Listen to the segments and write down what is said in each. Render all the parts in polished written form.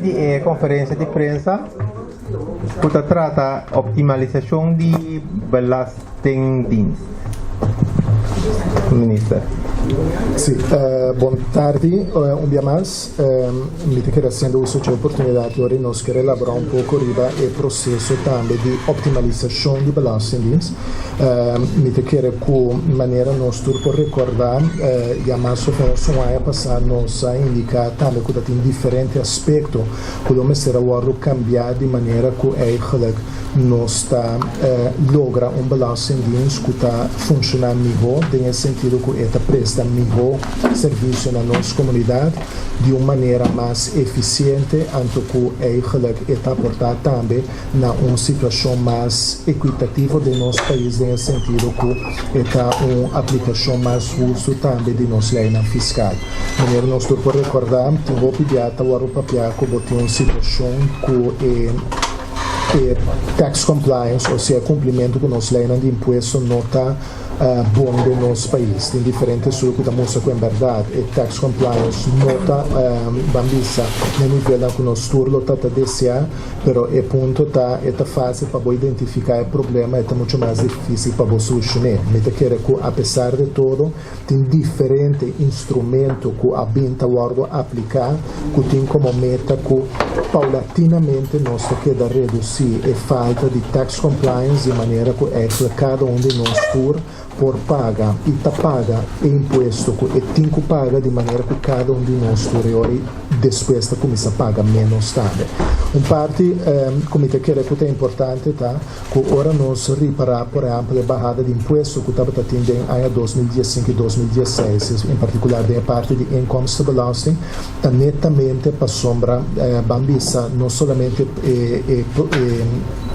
Di e konferensia di prensa ku ta trata optimalisashon di Belastingdienst. Minister. Sí, bon tardi un bia mas. Mi ta kere hasiendo uso dje oportunidat ora nos kere elaborá un poko riba e proseso tambe di optimalisashon di Belastingdienst. Mi ta kere ku manera nos tur por rekordá, ya mas of menos un aña pasá nos a indiká tambe ku ta tin diferente aspekto ku lo mester a wòrdu kambiá di manera ku eigelijk nos ta logra un belastingdienst ku ta funshoná mihó den e sentido ku e ta presta mihó servisio na nos komunidat di un manera mas efisiente anto ku eigelijk e ta aportá tambe na un situashon mas equitativo den nos pais den e sentido ku e ta un aplikashon mas hustu tambe di nos leinan fiskal. Manera nos tur por rekordá, tin hopi bia ta wòrdu papiá ku bo tin un situashon ku e e tax compliance, osea e kumplimentu ku nos leinan di impuesto no ta bon den nos pais. Tin diferente estudio ku ta mustra ku en bèrdat e tax compliance no ta ban bisa na e nivelnan ku nos tur lo ta ta deseá. Pero e punto ta, e ta fácil pa bo identifiká e problema, e ta mucho mas difícil pa bo solushon'é. Mi ta kere ku apesar de todo, tin diferente instrumento ku a bin ta wòrdu apliká ku tin komo meta ku paulatinamente nos ta keda redusí e falta di tax compliance di manera ku ègtlik kada un di nos tur por paga i ta paga e impuesto ku e tin ku paga di manera ku kada un di nos tur e ora i despues ta kuminsá paga ménos tambe. Un parti ku mi ta kere ku ta importante ta ku ora nos ripará por ehèmpel e bahada di impuesto ku tabata tin den aña 2015 i 2016, en partikular den e parti di inkomstenbelasting, ta netamente pasobra ban bisa no solamente e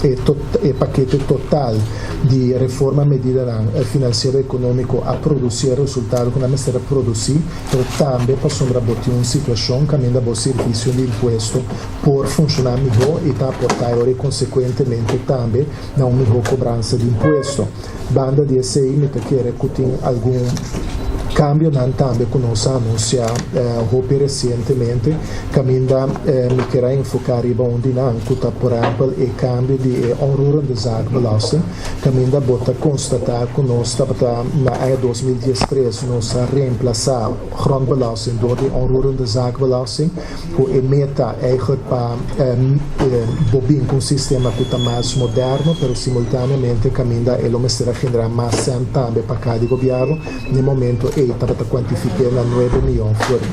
e pakete total di reforma medidanan finansiero ekonómiko a produsí e resultado ku nan mester a produsí, pero tambe pasobra bo tin un situashon kaminda bo servisio di impuesto por funshoná mihó i ta aportá e ora i konsekuentemente tambe na un mihó kobransa di impuesto. Banda di esei mi ta kere ku tin algun kambionan tambe ku nos a anunsiá hopi resientemente kaminda mi kier a enfoká riba un di nan ku ta por ehèmpel e kambio di e onroerende zaakbelasting kaminda bo ta konstatá ku nos tabata na aña 2013 nos a reemplasá grondbelasting dor di onroerende zaakbelasting ku e meta eigenlijk pa bo bin ku un sistema ku ta mas moderno pero simultaneamente kaminda e lo mester a generá mas sèn tambe pa ka di gobièrnu. Na e momento ei tabata kuantifik'é na 9 mion florin.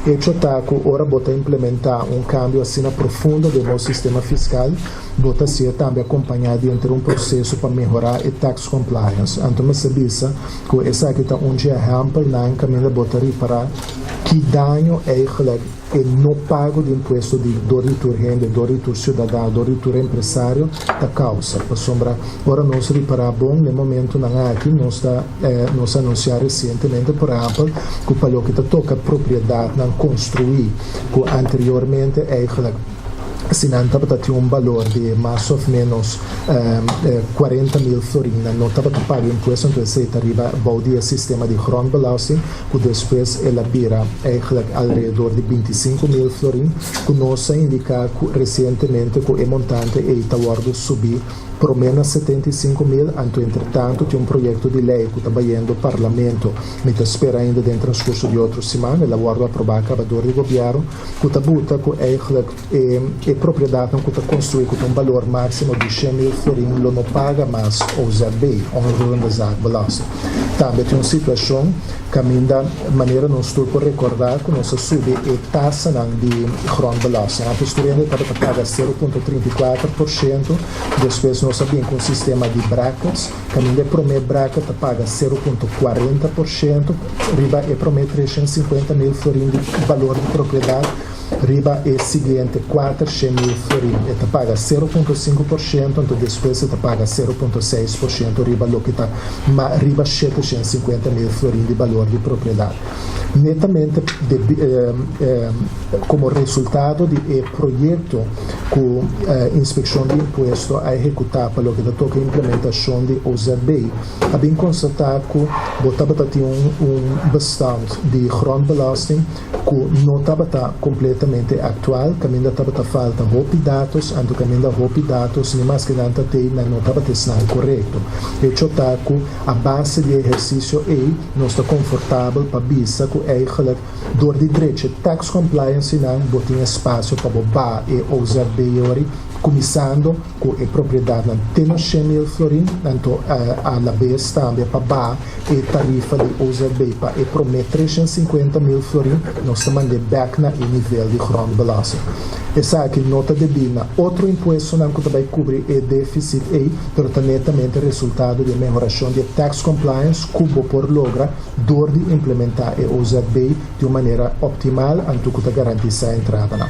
Hecho ta ku ora bo ta implementá un kambio asina profundo den bo sistema fiskal, bo ta sier tambe akompañá di henter un proseso pa mehorá e tax compliance. Anto mester bisa ku esaki ta un dje ehèmpelnan kaminda bo ta ripará ki daño eigenlijk e no pago di impuesto di dor di tur hende, dor di tur siudadano, dor di tur empresario ta kousa. Pasobra ora nos ripará bon na e momentonan aki nos ta nos a anunsiá resientemente por ehèmpel ku pa loke ta toka propriedatnan konstruí ku anteriormente eigenlijk si nan tabata tin un balor di mas of menos 40.000 florin, nan no tabata paga impuesto, entonces esei ta riba bou di e sistema di grondbelasting ku despues el a bira eigenlijk alrededor di 25.000 florin, ku nos a indiká ku resientemente ku e montante ei ta wòrdu subí promé na 75.000. Anto entretantu tin un proyekto di lei ku ta bayendo parlamento, mi ta spera ainda den transkurso di otro siman el a wòrdu aprobá kaba dor di gobièrnu, ku ta buta ku eigenlijk e propiedatnan ku ta konstruí ku ta un balor máksimo di 100.000 florin lo no paga mas OZB, onroerende zaakbelasting. Tambe tin un situashon kaminda manera nos tur por rekordá ku nos a subi e tasanan di grondbelasting. Antes tur hende tabata paga 0.34%, despues nos a bin ku un sistema di brackets, kaminda e promé bracket ta paga 0.40% riba e promé 350.000 florin di balor di propiedat, riba e siguiente 400.000 florin e ta paga 0.5%, anto despues e ta paga 0.6% riba loke ta ma riba 750.000 florin di balor di propiedat. Netamente komo resultado di e proyekto Ku Inspekshon di Impuesto a ehekutá pa loke ta toka implementashon di OZB, a bin konstatá ku bo tabata tin un bestand di grondbelasting ku no tabata kompletamente aktual, kaminda tabata falta hopi datos, anto kaminda hopi datos ni maske nan ta tei nan no tabata esnan korekto. Hecho ta ku a base di e ehersisio ei nos ta konfortabel pa bisa ku eigenlijk Dor di drecha tax compliance nan bo tin espasio pa bo baha e OZB ori kuminsando ku e propiedadnan te na 100,000 florin, anto a la bes tambe pa baha e tarifa di OZB pa e promé 350,000 florin, nos ta mand'é bèk na e nivel di grondbelasting. Esaki no ta debí na otro impuestonan ku ta bai kubri e défisit ei, pero ta netamente resultado di e mehorashon di e tax compliance ku bo por logra dor di implementá e OZB di un manera optimal anto ku ta garantisá entradanan.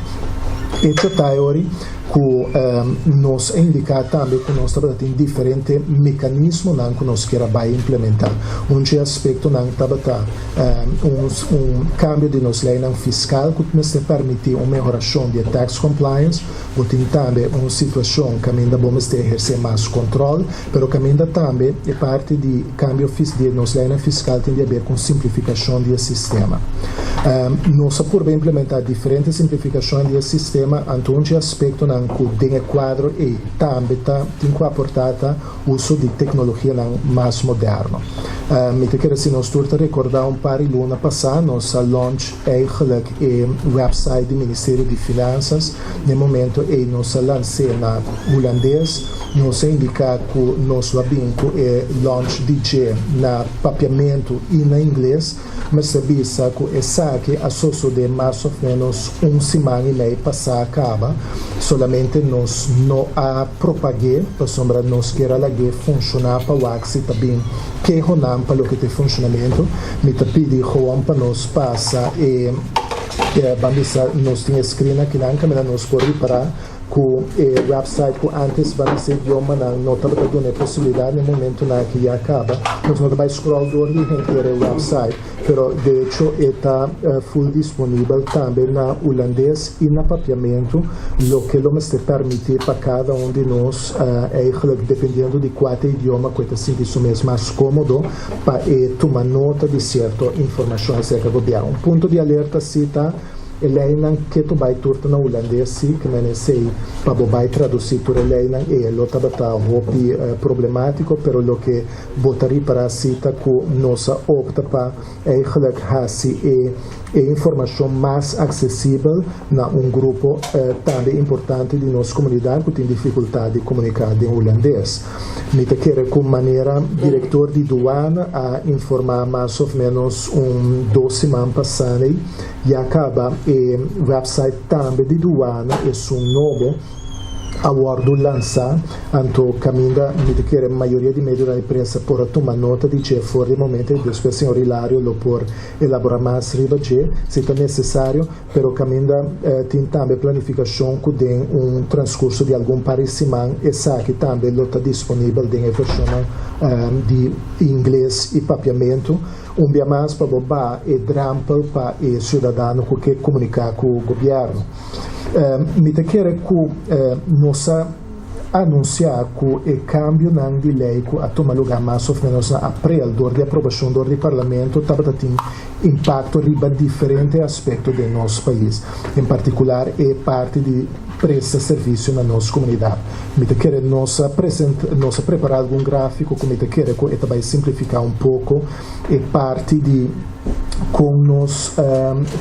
Echo ta e ori ku nos a indiká tambe ku nos tabata tin diferente mekanismonan ku nos kier a bai implementá. Un dje aspektonan tabata un un kambio di nos leinan fiskal ku mester permití un mehorashon di e tax compliance. Bo tin tambe un situashon kaminda bo mester ehersé mas kòntròl, pero kaminda tambe e parti di kambio di nos leinan fiskal tin di haber ku simplifikashon di e sistema. Nos a purba implementá diferente simplifikashon di e sistema, anto un dje aspektonan ku den e kuadro ei tambe ta tin ku aportá ta uso di teknologianan mas moderno. Mi ta kere si nos tur ta rekordá un par di luna pasá nos a launch Eigenlijk e website di Ministerio di Finanzas n'e momento ei nos a lans'é na Hulandes. Nos a indiká ku nos lo a bin ku e launch di dje na Papiamentu i na Ingles. Mester bisa ku esaki a sosodé mas òf ménos un siman i mei pasá kaba. Solamente nos no a propag'é pasobra nos kier a lag'é funshoná pa wak si ta bin Kehonan pa loke ta e funshonamentu, mi ta pidi gewoon pa nos pasa e ban bisa nos tin e screen akinan kaminda nos por ripará ku e website ku antes ban bisa idiomanan no tabata duna e posibilidat na e momentunan aki ya kaba. Nos no ta bai scroll door di henter e website, pero de hecho e ta full disponibel tambe na Hulandes i na Papiamentu, loke lo mester permití pa kada un di nos Eigenlijk dependiendo di kua ta e idioma ku e ta sinti su mes mas kómodo pa e tuma nota di sierto informashon aserka gobièrnu. Un punto di alerta si ta e leinan ke to bai tur ta na hulandes si, ke men esei pa bo bai tradusí tur e leinan ei lo tabata hopi problemátiko, pero loke bo ta ripará si ta ku nos a opta pa Eigenlijk hasi e e informashon mas aksesibel na un grupo tambe importante di nos komunidat ku tin difikultat di komuniká den hulandes. Mi ta kere ku manera direktor di duana a informá mas òf ménos un dos siman pasá ei, ya kaba e wèpsait tambe di duana esun nobo, a wòrdu lansá, anto kaminda mi ta kere mayoria di medionan di prensa por a tuma nota di dje for di e momento ei, despues señor Hilario lo por elaborá mas riba dje si ta nesesario, pero kaminda tin tambe planifikashon ku den un transkurso di algun par di siman esaki tambe lo ta disponibel den e vershonnan di ingles i papiamentu, un bia mas pa bo baha e drèmpel pa e siudadano ku ke komuniká ku gobièrnu. Mi ta kere ku nos a anunsiá ku e kambionan di lei ku a tuma lugá mas òf ménos na aprel dor di aprobashon dor di Parlamento tabata tin impakto riba diferente aspekto den nos pais, en partikular e parti di presta servisio na nos komunidat. Mi ta kere nos a present nos a prepará algun gráfiko ku mi ta kere ku e ta bai simplifiká un poko e parti di kon nos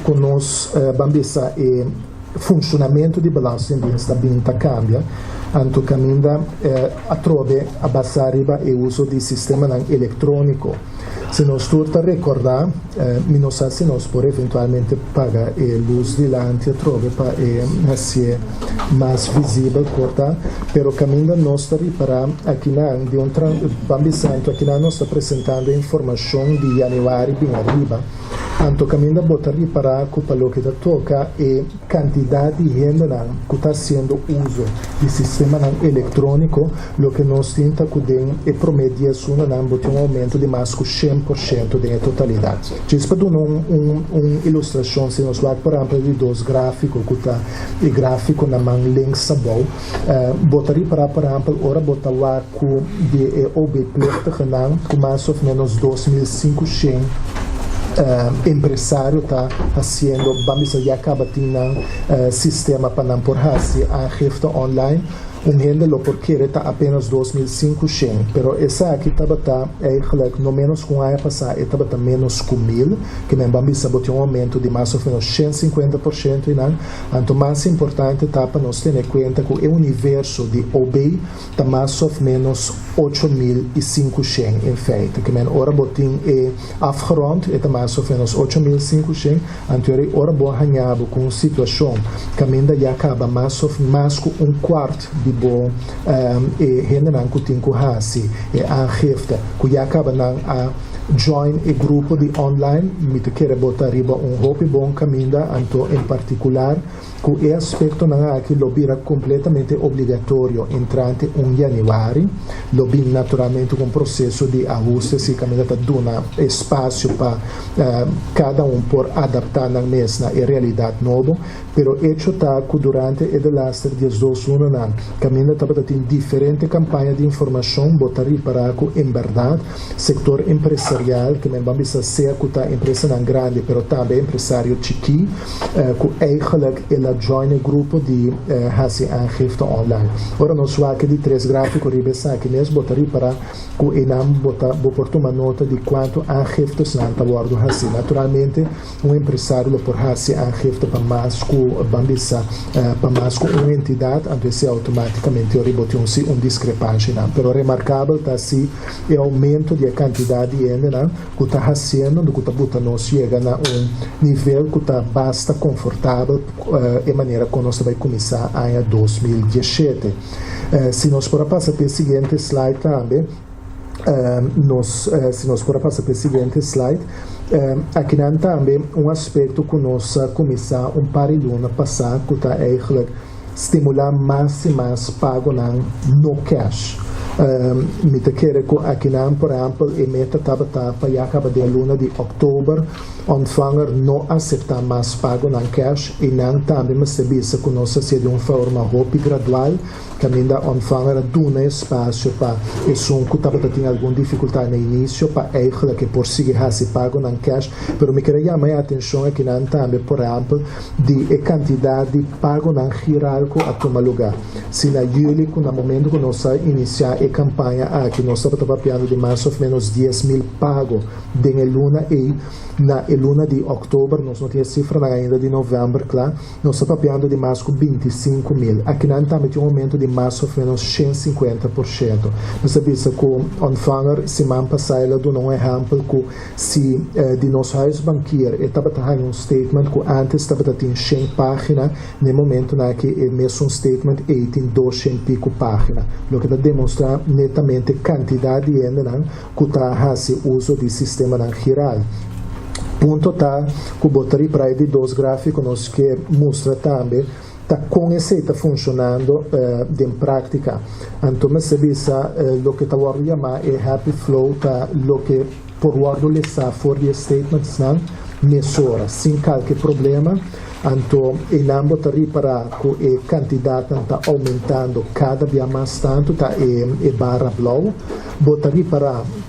kon nos ban bisa e funshonamentu di Belastingdienst ta bin ta kambia, anto kaminda atrobe a basá riba e uso di sistemanan elektróniko. Si nos tur ta rekordá, mi no sa si nos por eventualmente paga e lus dilanti atrobe pa e hasié mas visibel por ta, pero kaminda nos ta ripará akinan di un ban bisa anto akinan nos ta presentando e informashon di yanüari bin ariba. Anto kaminda bo ta ripará ku pa loke ta toka e kantidat di hendenan ku ta hasiendo uso di sistemanan elektróniko, loke nos tin ta ku den e promé dies lunanan bo tin un oumento di mas ku 100% den e totalidat. Djis pa duna un un ilustrashon, si nos wak por ehèmpel di dos gráfiko ku ta e gráfiko na man links abou, bo ta ripará por ehèmpel ora bo ta wak ku di e OB-plichtigenan ku mas òf ménos 2500 empresario ta hasiendo, ban bisa ya kaba tin nan sistema pa nan por hasi aangifte online. Un hende lo por kere ta apenas 2500, pero esaki tabata eigenlijk no menos ku un aña pasá e tabata menos ku 1000, ke men ban bisa bo tin un oumento di mas òf ménos 150% einan. Anto mas importante ta pa nos tene kuenta ku e universo di OB ta mas òf ménos 8500 in feite. Ke men ora bo tin e afgerond e ta mas òf ménos 8500, anto ora ora bo haña bo ku un situashon kaminda ya kaba mas òf mas ku un kuart di bo e hendenan ku tin ku hasi e aangifte ku ya kaba nan a join e grupo di online, mi ta kere bo ta riba un hopi bon kaminda. Anto en partikular ku e aspektonan aki lo bira kompletamente obligatorio entrante 1 yanüari, lo bin naturalmente ku un proseso di ahuste si kaminda ta duna espasio pa kada un por adaptá nan mes na e realidat nobo. Pero echo ta ku durante e delaster 12 lunanan kaminda tabata tin diferente kampaña di informashon, bo ta ripará ku en bèrdat sektor empresarial, ke men ban bisa sea ku ta empresanan grandi pero tambe empresario chikí, ku eigenlijk el a join e grupo di hasi aangifte online. Ora nos wak e di tres gráfiko riba esaki mes, bo ta ripará ku einan bo ta bo por tuma nota di kuantu aangiftesnan ta wòrdu hasi. Naturalmente un empresario lo por hasi aangifte pa mas ku, ban bisa, pa mas ku un entidat, anto esei outomátikamente ora bo tin un si un diskrepanshanan. Pero remarkabel ta si e oumento di e kantidat di hendenan ku ta hasiendo, ku ta buta nos yega na un nivel ku ta basta konfortabel e manera kon nos ta bai kuminsá aña 2017. Si nos por a pasa pa e siguiente slide tambe, nos si nos por a pasa pa e siguiente slide, akinan tambe un aspekto ku nos a kuminsá un par di luna pasá ku ta eigenlijk stimulá mas i mas pagonan no cash. Mi ta kere ku akinan por ehèmpel e meta tabata pa ya kaba den luna di òktober ontvanger no aseptá mas pagonan cash, i nan tambe mester bisa ku nos a hasié di un forma hopi gradual, kaminda ontvanger a duna espasio pa esun ku tabata tin algun difikultat na inisio pa eigenlijk e por sigui hasi pagonan cash. Pero mi kere yama e atenshon akinan tambe por ehèmpel di e kantidat di pagonan giral ku a tuma lugá. Si na yüli, ku na momento ku nos a inisiá e kampaña aki, nos tabata papiando di mas òf ménos 10,000 pago den e luna ei, na e luna di òktober, nos no tin e sifranan ainda di novèmber kla, nos ta papiando di mas ku 25,000. Akinan tambe tin un oumento di mas òf ménos 150%. Nos a bisa ku ontvanger siman pasá el a duna un ehèmpel ku si di nos huisbankier e tabata haña un statement ku ántes tabata tin 100 página, na e momentonan aki e mesun statement ei tin 200 piku página, loke ta demostrá netamente kantidat di hendenan ku ta hasi uso di sistemanan giral. Punto ta ku bo ta ripará e di dos gráfiko nos ke mustra tambe ta kon esei ta funshonando den práktika. Anto mester bisa loke ta wòrdu yamá e happy flow ta loke por wòrdu lesá for di e statementsnan mesora sin kalke problema. Anto einan bo ta ripará ku e kantidatnan ta oumentando kada bia mas tantu, ta e bara blou. Bo ta ripará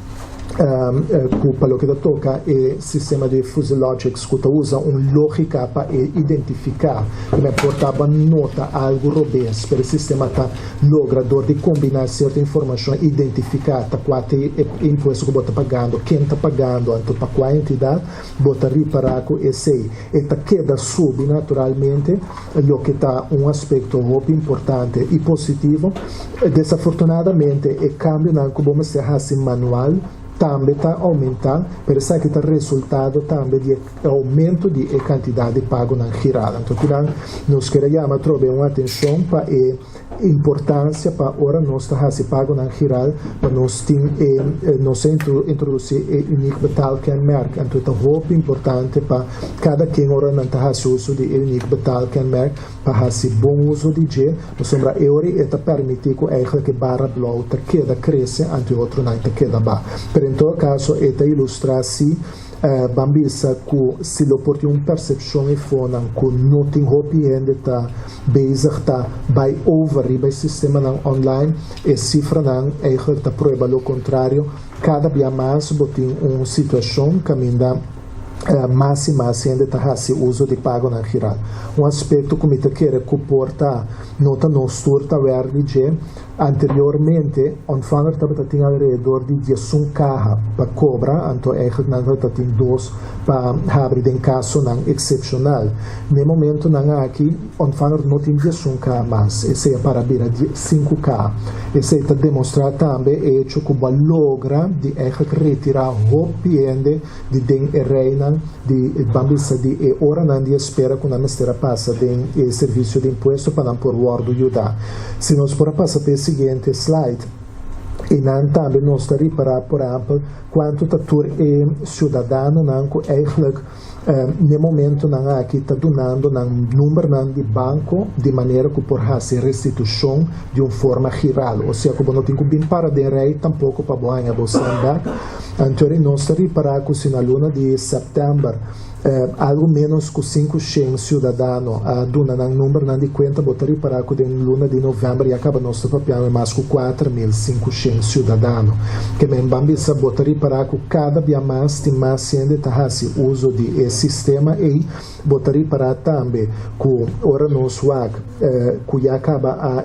ku pa loke ta toka e sistema di Fuzzy Logics ku ta usa un lógika pa e identifiká ku men por ta nota algu robes, pero e sistema ta logra dor di kombiná sierto informashon identifiká ta kua ta e impuesto ku bo ta pagando, ken ta pagando, anto pa kua entidat. Bo ta ripará ku esei e ta keda subi naturalmente, loke ta un aspekto hopi importante i positivo. Desafortunadamente e kambionan ku bo mester hasi manual tambe ta oumentá, pero esaki ta resultado tambe di e oumento di e kantidat di pagonan giral. Anto kinan nos kier a yama atrobe un atenshon pa e. Importancia pa ora nos ta haci pagonan giral pa nos tin e nos a introduci e uniek betaalkenmerk. Anto e ta hopi importante pa cada ken ora nan ta haci uso di e uniek betaalkenmerk pa haci bon uso di dje pasobra e ora e ta permiti cu eigenlijk e barra blauw ta keda crece anto e otronan ta keda ba. Pero en todo caso e ta ilustra si Ban bisa ku si lo por tin un persepshon e fonan ku no tin hopi hende ta bezig ta bai over riba e sistemanan online, e sifranan eigenlijk ta prueba lo kontrario. Kada bia mas bo tin un situashon kaminda mas i mas hende ta hasi uso di pagonan giral. Un aspekto ku mi ta kere ku por ta nota nos tur ta wèr di dje. Anteriormente, Ontvanger tabata tin alrededor di 11 kaha pa kobra, anto eigenlijk nan tabata tin dos pa habri den kasonan eksepshonal. Na e momentonan aki, Ontvanger no tin 11 kaha mas, esei a para bira 5 kaha. Esei ta demostrá tambe e echo ku bo a logra di eigenlijk retirá hopi hende di den e reinan di ban bisa di e oranan di espera ku nan mester a pasa den e servisio di impuesto pa nan por wòrdu yudá. Si nos por a pasa pa e siguiente slide, einan tambe nos ta ripará por ehèmpel kuantu ta tur e siudadanonan ku eigentlik n'e momentonan aki ta dunando nan numbernan di banko di manera ku por hasi restitushon di un forma giral, osea ku bo no tin ku bin para den rei tampoko pa bo haña bo sèn bèk. Anto nos ta ripará ku si na luna di sèptèmber algu ménos ku 500 siudadano a duna nan numbernan di kuenta, bo ta ripará ku den luna di novèmber ya kaba nos ta papiando mas ku 4500 siudadano. Ke men ban bisa bo ta ripará ku kada bia mas tin mas hende ta hasi uso di e sistema ei. Bo ta ripará tambe ku ora nos wak ku ya kaba a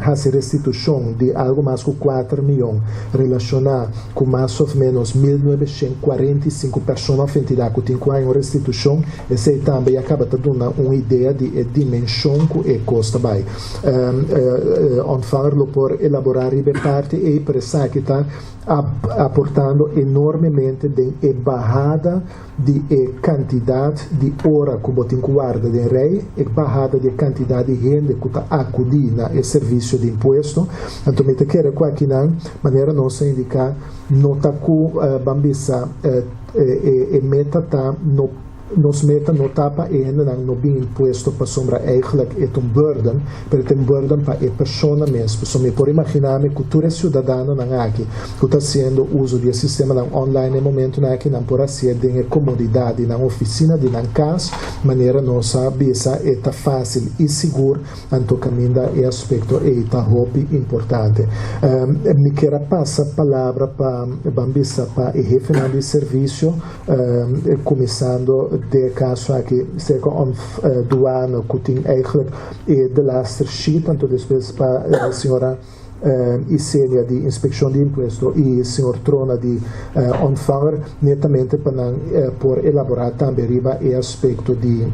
hasi restitushon di algu mas ku 4 mion relashoná ku mas òf ménos 1945 persona òf entidat ku tin ku haña un restitushon, esei tambe ya kaba ta duna un idea di e dimenshon ku e kos ta bai. Ontvanger lo por elaborá riba e parti ei, pero esaki ta aportando enormemente den e bahada di e kantidat di ora ku bo tin ku warda den rei, e bahada di e kantidat di hende ku ta akudí na e servisio di impuesto. Anto mi ta kere ku akinan, manera nos a indiká, no ta ku ban bisa e meta ta no nos meta no ta pa e hendenan no bin impuesto pasobra eigenlijk e ta un burden, pero e ta un burden pa e persona mes. Pasobra mi por imaginá mi ku tur e siudadanonan aki ku ta hasiendo uso di e sistemanan online e momentonan aki nan por hasié den e komodidat di nan ofisina, di nan kas, manera nos a bisa e ta fásil i sigur, anto kaminda e aspekto ei ta hopi importante. Mi kier a pasa palabra pa ban bisa pa e hefenan di servisio, kuminsando den e kaso aki serka Douane ku tin eigenlijk e de laster sheet, anto despues pa señora Isenia di Inspekshon di Impuesto i señor Trona di Ontvanger, netamente pa nan por elaborá tambe riba e aspekto di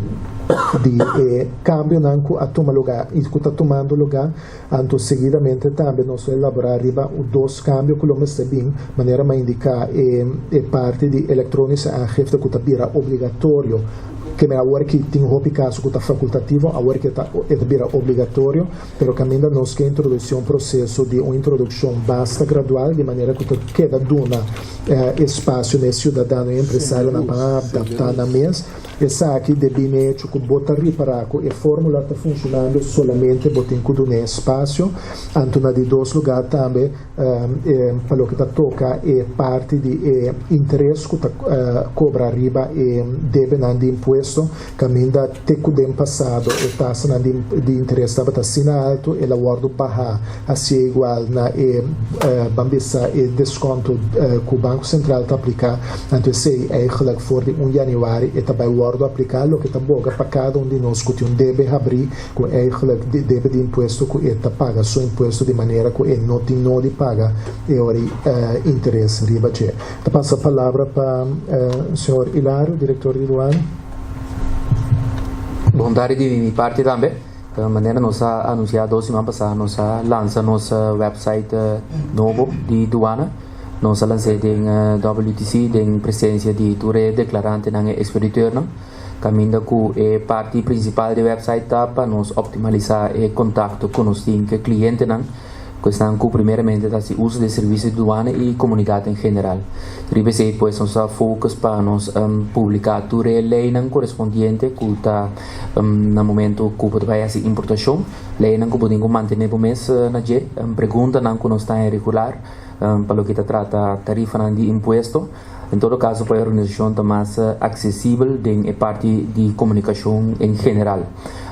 e kambionan ku a tuma lugá i ku ta tumando lugá. Anto seguidamente tambe nos lo elaborá riba dos kambio ku lo mester bin, manera mi a indiká e parti di elektronische aangifte ku ta bira obligatorio, ke men awor ki tin hopi kaso ku ta fakultativo, awor ki e ta bira obligatorio, pero kaminda nos ke introdusí un proseso di un introdukshon basta gradual di manera ku ta keda duna espasio na e siudadano i empresarionan pa adaptá nan mes. Esaki debí n'e hecho ku bo ta ripará ku e fórmula ta funshonando solamente bo tin ku dun'é espasio. Anto na di dos lugá tambe pa loke ta toka e parti di e interes ku ta kobra riba e debenan di impuesto, kaminda te ku den pasado e tasanan di interes tabata asina altu, el a wòrdu bahá hasié igual na e ban bisa e deskonto ku Banko Sentral ta apliká. Anto esei eigenlijk for di 1 yanüari e ta bai wòrdu apliká, loke ta boga pa kada un di nos ku tin un debe habrí ku eigenlijk debe di impuesto ku e ta paga su impuesto di manera ku e no tin nodi paga e ora interes riba dje. Ta pasa palabra pa señor Hilario, direktor di Douane. Bon tardi di mi parti tambe. Manera nos a anunsiá 2 siman pasá, nos a lansa nos website nobo di Douane. Nos a lans'é den WTC den presensia di tur e deklarantenan i ekspeditòrnan. Kaminda ku e parti prinsipal di website ta pa nos optimalisá e kontakto ku nos tin ku e klientenan, ku esnan ku primeramente ta hasi uso di e servisio di duana i komunidat en general. Riba esei pues nos ta focus pa nos publiká tur e leinan korespondiente ku ta na momento ku bo ta bai hasi importashon, leinan ku bo tin ku mantené bo mes na dje, preguntanan ku nos ta haña regular pa loke ta trata tarifanan di impuesto. En todo caso pa e organisacion ta mas accesibel den e parti di comunicacion en general.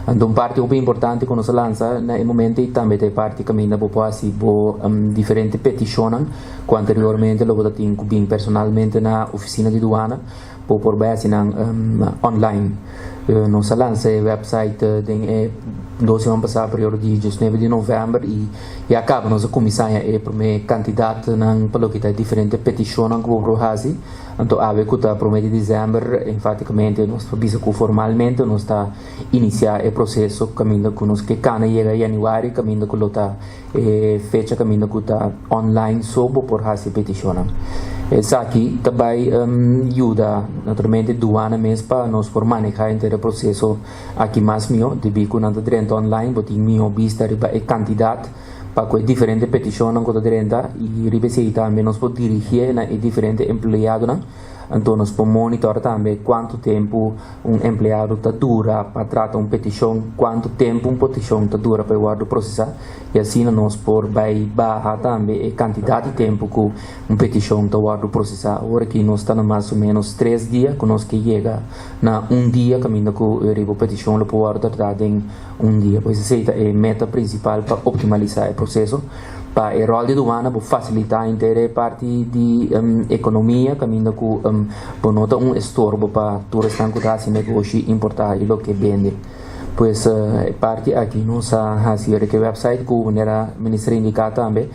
Anto un parti hopi importante cu nos a lansa na e momento y tambe ta e parti caminda bo por haci bo diferente peticionnan cu anteriormente lo bo ta tin cu bin personalmente na oficina di duana, bo por bay haci nan online. Nos a lansa e website den e dos siman pasa periodo di diesnuebe di november y ya caba nos a cuminsa haña e prome cantidadnan pa loke ta e diferente peticionnan cu bo por haci. Anto awe cu ta prome di december enfaticamente nos ta bisa cu formalmente nos ta inicia e proceso caminda cu nos ke cana yega januari caminda cu lo ta E fecha kaminda ku ta online so bo por hasi e petishonnan. Esaki ta bai yuda naturalmente duana mes pa nos por manehá henter e proseso aki mas mihó. Debí ku nan ta drenta online bo tin mihó bista riba e kantidat pa ku e diferente petishonnan ku ta drenta i riba esei tambe nos por dirigié na e diferente empleadonan. Anto nos por monitor tambe kuantu tempu un empleado ta dura pa trata un petishon, kuantu tempu un petishon ta dura pa e wòrdu prosesá i asina nos por bai baha tambe e kantidat di tempu ku un petishon ta wòrdu prosesá. Awor aki nos ta na mas o ménos tres dia ku nos ke yega na un dia kaminda ku riba petishon lo por wòrdu tratá den un dia. Pues esei ta e meta prinsipal pa optimalisá e proseso. Pa e ròl di duana bo fasilitá henter e parti di ekonomia kaminda ku bo no ta un estorbo pa tur esnan ku ta hasi negoshi importá i loke bende. Pues e parti aki nos a hasi riba e wèpsait ku manera minister a indiká tambe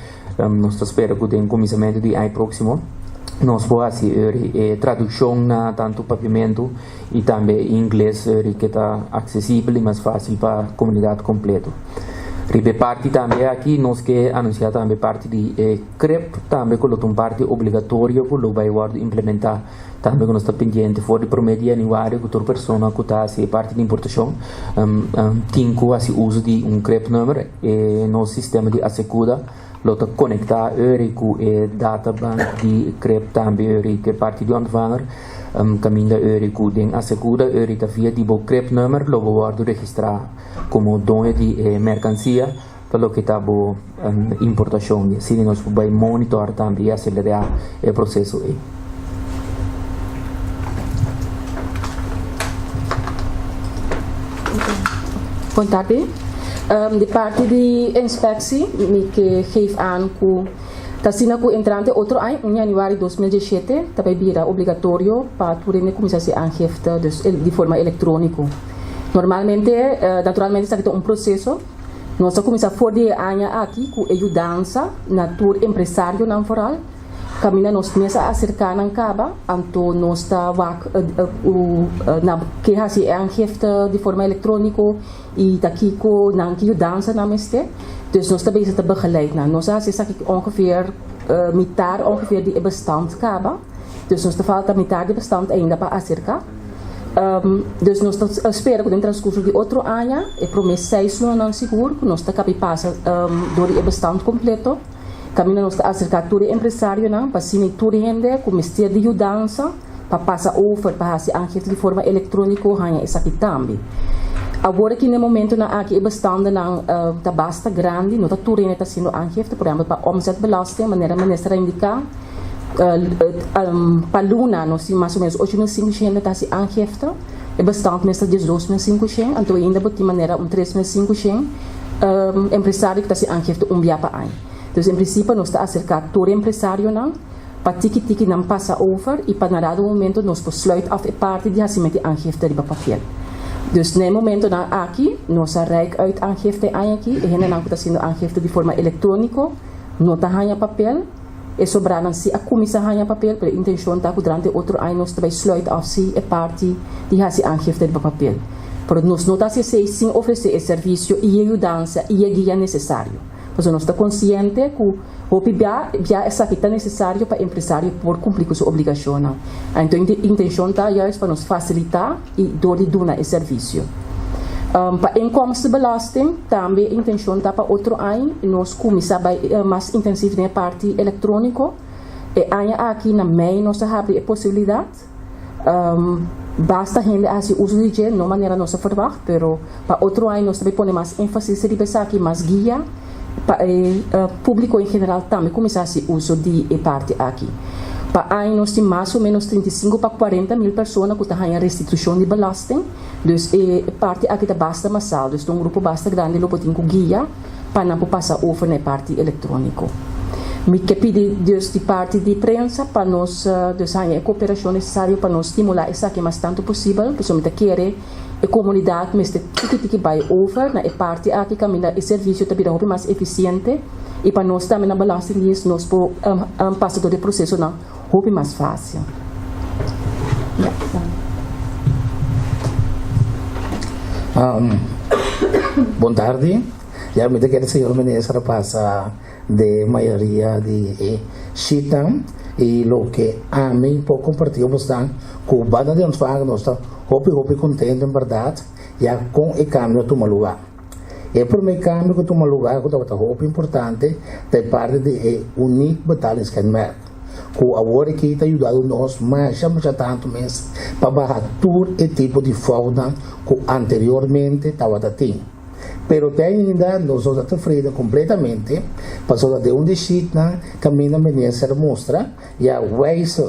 nos ta spera ku den kuminsamentu di aña próksimo nos por hasi e tradukshon na tantu papiamentu i tambe ingles ri ke ta aksesibel i mas fásil pa komunidat kompleto. Riba e parti tambe aki nos ke anunsiá tambe parti di e krep tambe ku lo ta un parti obligatorio ku lo bai wòrdu implementá tambe ku nos ta pendiente for di promé di yanüario ku tur persona ku ta hasi e parti di importashon tin ku hasi uso di un krepnùmer. E nos sistema di Asekuda lo ta konektá eri ku e databank di krep tambe eri ku e parti di ontvanger. Kaminda eri ku den asegura eri ta via di bo krepnummer lo bo wòrdu registrá komo doño di e merkansia pa loke ta bo importashon i asina nos por bai monitor tambe i aselerá e proseso ei. Bon tardi. Di parti di inspeksie mi ke geef aan ku Ta asina ku entrante otro aña, un januari 2017, ta bai bira obligatorio pa tur hende kuminsá hasi aangifte, dus di forma elektróniko. Normalmente, naturalmente esaki ta un proseso. Nos a kuminsá for di e aña aki ku e yudansa na tur empresarionan foral, kaminda nos mes a aserká nan kaba, anto nos ta wak ku nan ke hasi e aangifte di forma elektróniko. I ta kiko nan ki yudansa nan mester. Dus nos ta bezig ta begeleid nan. Nos a hasi esaki ongeveer mitar ongeveer di e bestand kaba. Dus nos ta falta mitar di e bestand ainda pa aserka. Dus nos ta spera ku den transkurso di otro aña, e prome seis lunanan sigur, ku nos ta kabi pasa dor di e bestand kompleto. Kaminda nos ta aserka tur e empresarionan pa asina tur hende ku mester di yudansa pa pasa over pa hasi aangifte di forma elektróniko haña esaki tambe. Awor aki na e momentonan aki e bestandenan ta basta grandi, no ta tur hende ta hasiendo aangifte, por ehèmpel pa omzetbelasting, manera minister a indiká, pa luna nos tin mas o ménos 8500 hende ta hasi aangifte, e bestand mes ta 12500, anto ainda bo tin manera un 3500 empresario ku ta hasi aangifte un bia pa aña. Dus en prinsipio nos ta aserká tur e empresarionan. Pa tiki tiki nan pasa over y pa na dado momento nos por sluit af e parti di hacimento di aangifte riba papiel. Dus na e momentonan aki nos a reik uit aangifte e aña aki, e hendenan cu ta haciendo aangifte di forma electronico no ta haña papel, e sobranan si a cuminsa haña papel, pero e intencion ta cu durante otro aña nos ta bay sluit af si e parti di haci aangifte riba papel. Pero nos no ta haci esey sin ofrece e servicio y e yudansa y e guia necesario. Pasobra nos ta konsiente ku hopi bia bia esaki ta nesesario pa empresario por kumpli ku su obligashonnan. Anto intenshon ta juist pa nos fasilitá i dor di duna e servisio. Pa inkomstenbelasting tambe e intenshon ta pa otro aña nos kuminsá bai mas intensief den e parti elektróniko. E aña aki na mei nos a habri e posibilidat. Basta hende a hasi uso di dje, no manera nos a ferwagt, pero pa otro aña nos ta bai pone mas énfasis riba esaki, mas guia pa e públiko en general tambe kuminsá hasi uso di e parti aki. Pa aña nos tin mas o ménos 35 pa 40 mil persona ku ta haña restitushon di belasting, dus e parti aki ta basta masal, dus ta un grupo basta grandi lo bo tin ku guia pa nan por pasa over na e parti elektróniko. Mi ke pidi dus di parti di prensa pa nos dus haña e koperashon nesesario pa nos stimulá esaki mas tantu posibel, pasobra mi ta kere e komunidat mester tiki tiki bai over na e parti aki kaminda e servisio ta bira hopi mas efisiente i pa nos tambe na Belastingdienst nos por pasa dor di e prosesonan hopi mas fásil. Ya, danki. Bon tardi. Ya mi ta kere señor minister a pasa de mayoria di e sheetnan y loke ami por comparti cu bosnan cu banda di ontvanger nos ta hopi hopi contento en berdad ya con e cambio a tuma lugar. E prome cambio cu a tuma lugar cu tabata hopi importante ta e parti di e uniek betalingskenmerk cu awor aki ta yudado nos masha masha tanto mes pa baha tur e tipo di foutnan cu anteriormente tabata tin. Pero te ainda nos no ta tevreden completamente, pasobra den un di sheetnan caminda minister mustra ya wijze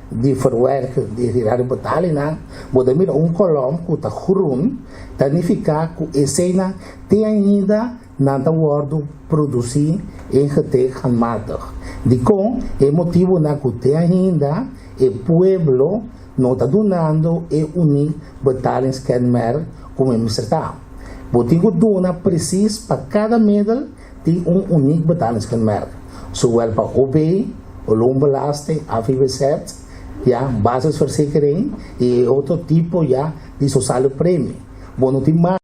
di verwerken di girario betalingnan, bo ta mira un kolom cu ta groen, ta nifica cu eseynan te ainda nan ta wordo produci ingetikt handmatig. Dicon? E motibonan cu te ainda e pueblo no ta dunando e uniek betalingskenmerk como e mester ta. Bo tin ku duna presis pa kada middel tin un uniek betalingskenmerk, zowel pa OB, loonbelasting, AVBZ, ya, basisverzekering i e otro tipo ya di sociale premie. Bo no tin mas.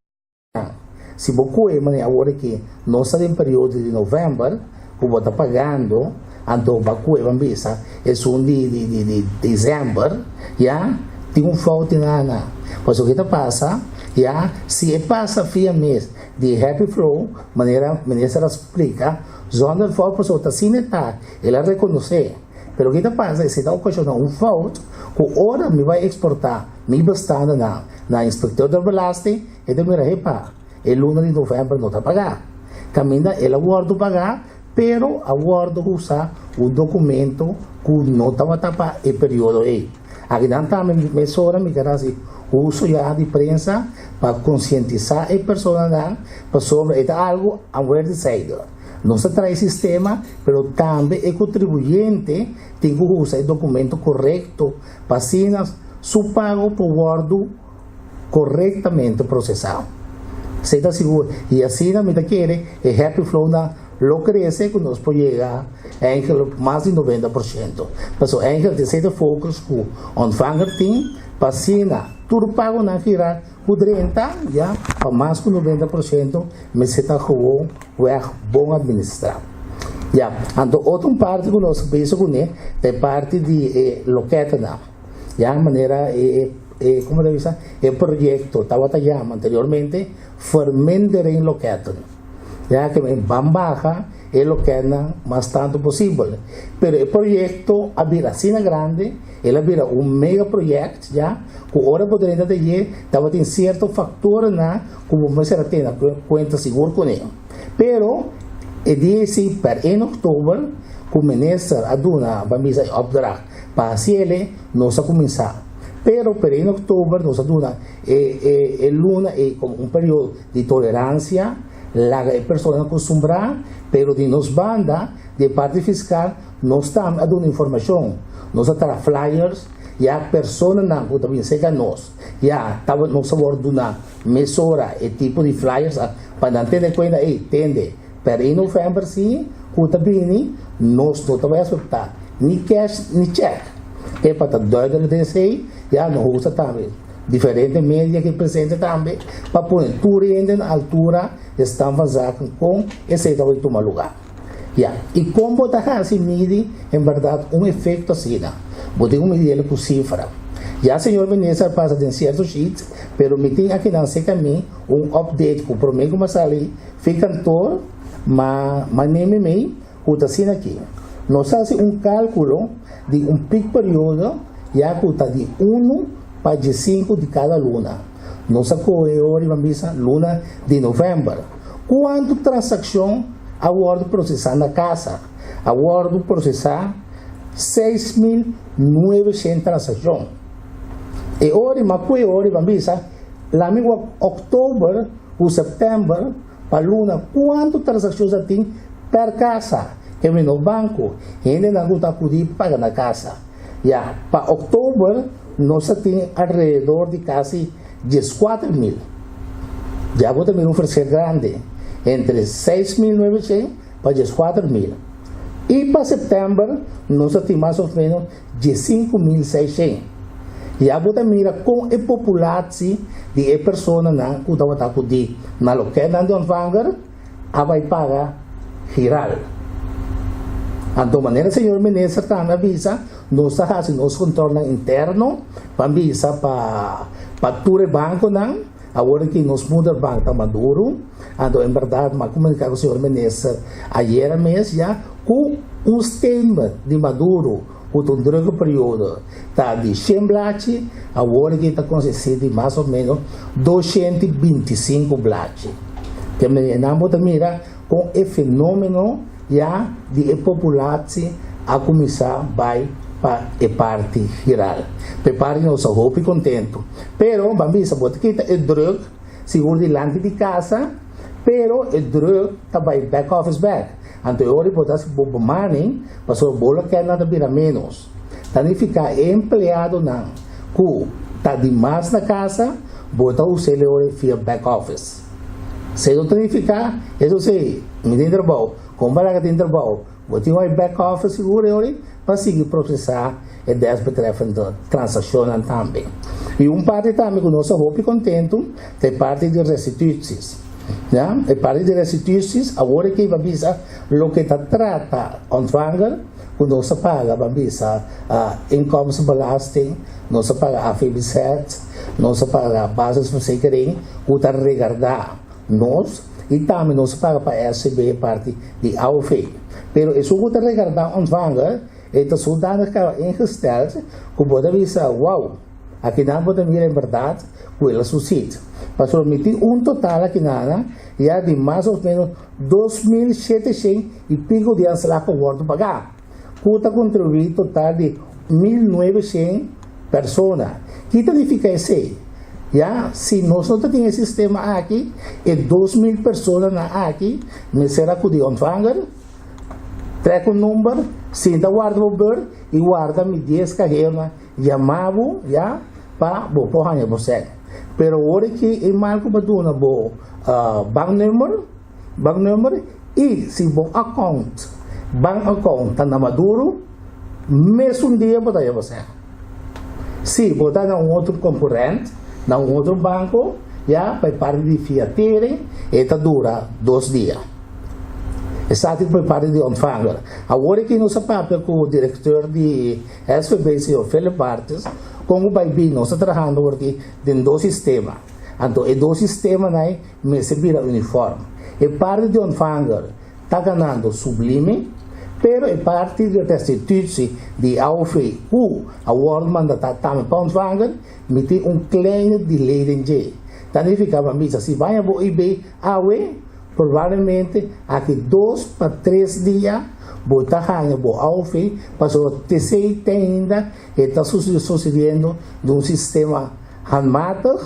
Si bo kohe manera awor aki nos ta den periodo di november ku bo ta pagando anto bo a kohe ban bisa esun di di di di december ya tin un fout den ana pasobra ke ta pasa ya si e pasa via mes di happy flow manera minister a splika zonder fout pasobra ta asina e ta el a rekonosé pero ke ta pasa esei ta okashona un fout ku ora mi bai eksporta mi bestandenan na inspector der belasting e ta mira hepa e luna di november no ta paga caminda el a wordo paga pero a wordo usa un documento cu no tabata pa e periodo ey. Akinan tambe mesora mi ker haci uso ya di prensa pa concientisa e personanan pasobra e ta algo aan weerszijde. Nos ta trae sistema pero tambe e contribuyente tin cu usa e documento corecto pa asina su pago por wòrdu korektamente prosesá. Esei ta sigur. I asina mi ta kere e happy flow na lo krese ku nos por yega eigenlijk mas di 90%. Pasobra eigenlijk esei ta focus ku Ontvanger tin pa asina tur pagonan gira ku drenta ya pa mas ku 90% mester ta gewoon weg bon administrá. Ya, anto otro un parti ku nos bisa kuné ta e parti di e lokètenan. Ya, manera e e komo ta bisa e proyekto tabata yama anteriormente vermindering loketten. Ya ke men ban baha e lokètnan mas tantu posibel. Pero e proyekto a bira asina grandi, el a bira un mega project ya, ku ora bo drenta ta dje tabatin sierto faktornan ku bo mester a tene kuenta sigur kuné. Pero e dia esei per 1 oktober ku minister a duna ban bisa e opdracht pa hasi ele, nos a kuminsá. Pero per 1 oktober nos a duna e e e luna ei komo un periodo di toleransia, laga e personanan kustumbrá, pero di nos banda, di e parti fiskal, nos tambe a duna informashon. Nos a traha flyers, ya personanan ku ta bin serka nos, ya tabata nos a wòrdu duna Mesora e tipo di flyers a pa nan tene kuenta ey tende per e november si ku ta bini nos no ta bai asepta ni cash ni check e pa ta duidelijk den esey ya no usa tambe. Diferente media aki presente tambe pa pone tur hende na altura di stand van zaken kon esei ta bai tuma lugá. Ya, i kon bo ta hasi midi en bèrdat un efekto asina? Bo tin ku midi el ku sifra. Ya señor minister a pasa den sierto sheets, pero mi tin akinan serka mi un update ku promé ku mi a sali fi kantoor, ma ma neme mei ku ta asina aki. Nos a hasi un kálkulo di un piek periodo ya ku ta di unu pa diesinku di kada luna. Nos a kohe ora riba misa luna di novèmber. Kuantu transakshon a wòrdu prosesá na kasa? A wòrdu prosesá 6900 transakshon. E ora ma ku e ora riba misa, lami wak òktober ku sèptèmber pa luna kuantu transakshon sa tin per kasa, ke mi no banko, hendenan ku ta akudí paga na kasa. Ya, pa òktober nos a tin alrededor di kasi 14.000. Ya bo ta mira un verschil grandi entre 6900 pa 14.000. I pa sèptèmber nos a tin mas òf ménos 15.600. Ya bo ta mira kon e populatsi di e personanan ku tabata akudí na lokètnan di ontvanger a bai paga giral. Anto manera señor minister tambe a bisa, nos ta hasi nos kontrolnan interno pa bisa pa pa tur e bankonan, awor aki nos moederbank ta maduro, anto en bèrdat mi a komuniká ku señor minister ayera mes ya ku un statement di Maduro ku ta un drukke periodo ta di shen blachi, awor aki ta konsistí di mas o ménos 225 blachi. Te manera nan bo ta mira kon e fenómeno ya di e populatsi a kuminsá bai pa e parti giral. Pa e parti nos ta hopi kontentu. Pero ban bisa bo ta kita e druk sigur dilanti di kasa, pero e druk ta bai back office bek. Anto e ora bo ta hasi bo bemanning pasobra bo lokètnan ta bira ménos. Ta nifiká e empleadonan ku ta di mas na kasa bo ta us'é e ora via back office. Esei no ta nifiká, eso si, mi tin trabou, kon pa laga tin trabou, bo tin bai back office sigur e ora pa sigui prosesá e desbetreffende transakshonnan tambe. I un parti tambe ku nos ta hopi kontentu ta e parti di restituties. Ya, e parti di restituties awor e ke iba bisa loke ta trata ontvanger ku nos ta paga ban bisa inkomstenbelasting, nos ta paga AVBZ, nos ta paga basisverzekering ku ta regardá nos i tambe nos ta paga pa SCB e parti di AOV. Pero esun ku ta regardá ontvanger e ta zodanig kaba ingesteld ku bo ta bisa wow, akinan bo ta mira en bèrdat ku el a susit. Pasobra mi tin un total akinana ya di mas òf ménos 2700 i piko di aanslag ku a wòrdu pagá, ku ta kontribuí total di 1900 persona. Ki ta nifiká esei? Ya, si nos no ta tin e sistema aki, e 2000 personanan aki mester akudí ontvanger, trek un number, sinta warda bo beurt i warda mi 10 kahernan yama bo, ya, pa bo por haña bo sèn. Pero ora ki e mal ku bo duna bo banknummer, banknummer, i si bo account, bank account ta na Maduro, mesun dia bo ta haña bo sèn. Si bo ta na un otro konkurent, na un otro banko, ya, pa e parti di fiatering, e ta dura 2 dia. Esaki pa e parti di ontvanger. Awor aki nos a papia ku direkteur di SVB, señor Philip Bartes, kon ku bai bin nos ta trahando awor aki den dos sistema. Anto e dos sistemanan ei mester bira uniform. E parti di ontvanger ta ganando sublime, pero e parti di restitutie di AOV ku a wòrdu mandatá tambe pa ontvanger, mi tin un kleine delay den dje. Ta nifiká pa bisa si baña bo IB awe, probablemente aki 2 pa 3 dia bo ta haña bo AOV, pasobra TC te ainda e ta sucediendo den un sistema handmatig,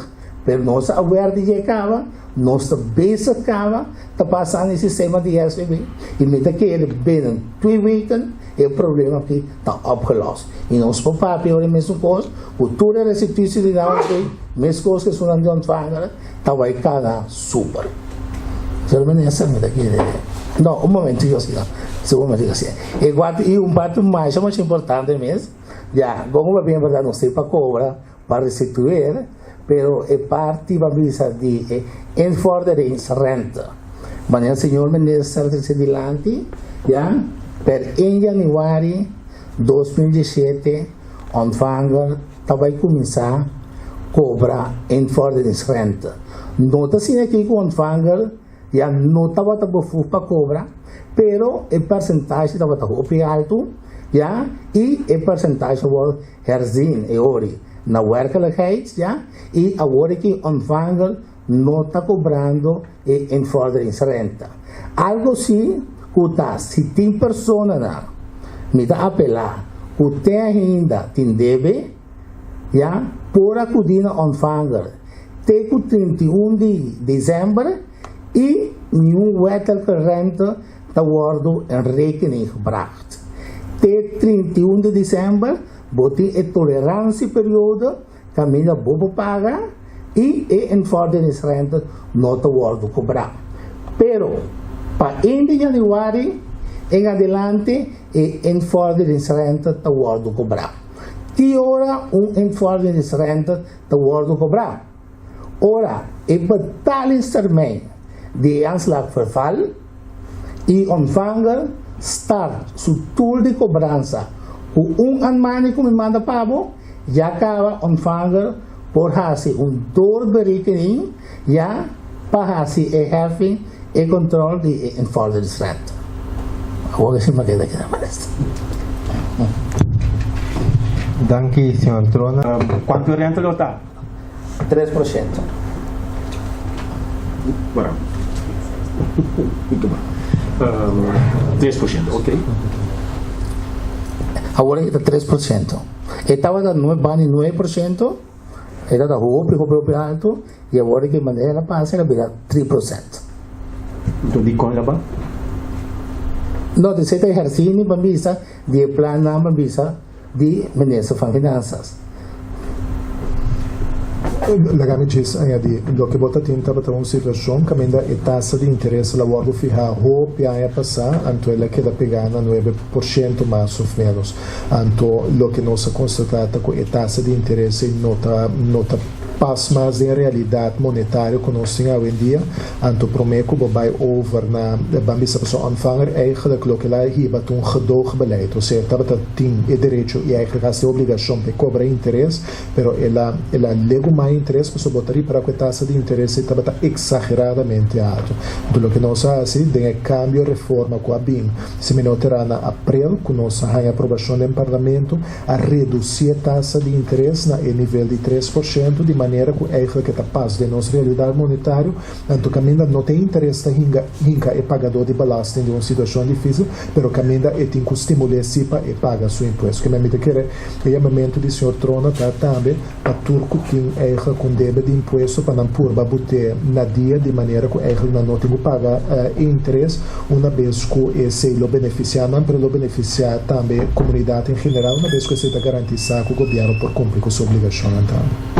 pero nos ta aware di dje kaba, nos ta bezig kaba, ta pasando e sistema di SVB i mi ta kere binnen 2 weken e problema aki ta opgelost. I nos por papia ora e mesun kos, ku tur e restitutie di AOV, meskos ku esunnan di ontvanger, ta bai kana super. Señor minister, mi ta kere. No, un momentito así, no. Un momentito así. E guarda, i un parti mas mas importante mes, ya, como pa bien verdad nos tin pa kobra pa restituir. Pero e parti ban bisa di e invorderingsrente. Manera señor minister a trese dilanti, ya, per 1 januari 2017 ontvanger ta bai kuminsá kobra invorderingsrente. No ta asina aki ku ontvanger ya no tabata bevoegd pa kobra, pero e persentahe tabata hopi haltu, ya, i e persentahe wòrdu herzien e ori na werkelijkheid, ya, i awor aki ontvanger no ta kobrando e invorderingsrente. Algo si ku ta si tin personanan, mi ta apelá, ku te ainda tin debe, ya, por akudí na ontvanger te ku 31 di desèmber i niun wettelijke rente ta wòrdu in rekening gebracht. Te 31 di desèmber bo tin e tolerantieperiode kaminda bo por paga i e invorderingsrente no ta wòrdu kobrá. Pero pa 1 di yanüari en adelante e invorderingsrente ta wòrdu kobrá. Ki ora un invorderingsrente ta wòrdu kobrá? Ora e betalingstermijn di e aanslag verval i ontvanger start su tool di kobransa ku un aanmaning ku mi manda pa bo, ya kaba ontvanger por hasi un doorberekening ya pa hasi e heffing e control di e invorderingsrente. Awor si mi a keda keda minister. Danki, señor Trona. Kuantu rente lo ta? 3%. Bueno. 3%, ok. Awor ta 3%. E tabata 9,9%, e tabata hopi, hopi, hopi haltu, i awor ku manera pasa, el a bira 3%. Anto di kon laba? No, di esei ta ehersí pa bisa di e plannan pa bisa di minister van Finanzas. Laga mi djis añadí, loke bo ta tin tabata un situashon kaminda e tasa di interes la wòrdu fihá hopi aña pasá, anto el a keda pegá na 9% mas òf ménos. Anto loke nos a konstatá ta ku e tasa di interes ei no ta pas mas den realidat monetario ku nos tin awendia. Anto promé ku bo bai over na ban bisa pasobra ontvanger eigenlijk loke la hiba ta un gedoogbeleid, osea tabata tin e derecho i eigenlijk hasta e obligashon pa kobra interes, pero el a legumai interes pasobra bo ta ripará ku e tasa di interes ei tabata eksageradamente altu. Anto loke nos a hasi den e kambio reforma ku a bin, si mi no ta era na aprel ku nos a haña aprobashon den parlamento, a redusí e tasa di interes na e nivel di 3% di manera ku eigenlijk ta pas den nos realidat monetario, anto kaminda no tin interes ta hinka e pagadó di belasting den un situashon difísil, pero kaminda e tin ku stimulá si pa e paga su impuesto. Ke mi ta kere e yamamentu di señor Trona ta tambe pa tur ku tin eigenlijk ku debe di impuesto pa nan purba bot'é na dia di manera ku eigenlijk nan no tin ku paga interes unabes ku esei lo benefisiá nan, pero lo benefisiá tambe komunidat en general, unabes ku esei ta garantisá ku gobièrnu por kumpli ku su obligashonnan tambe.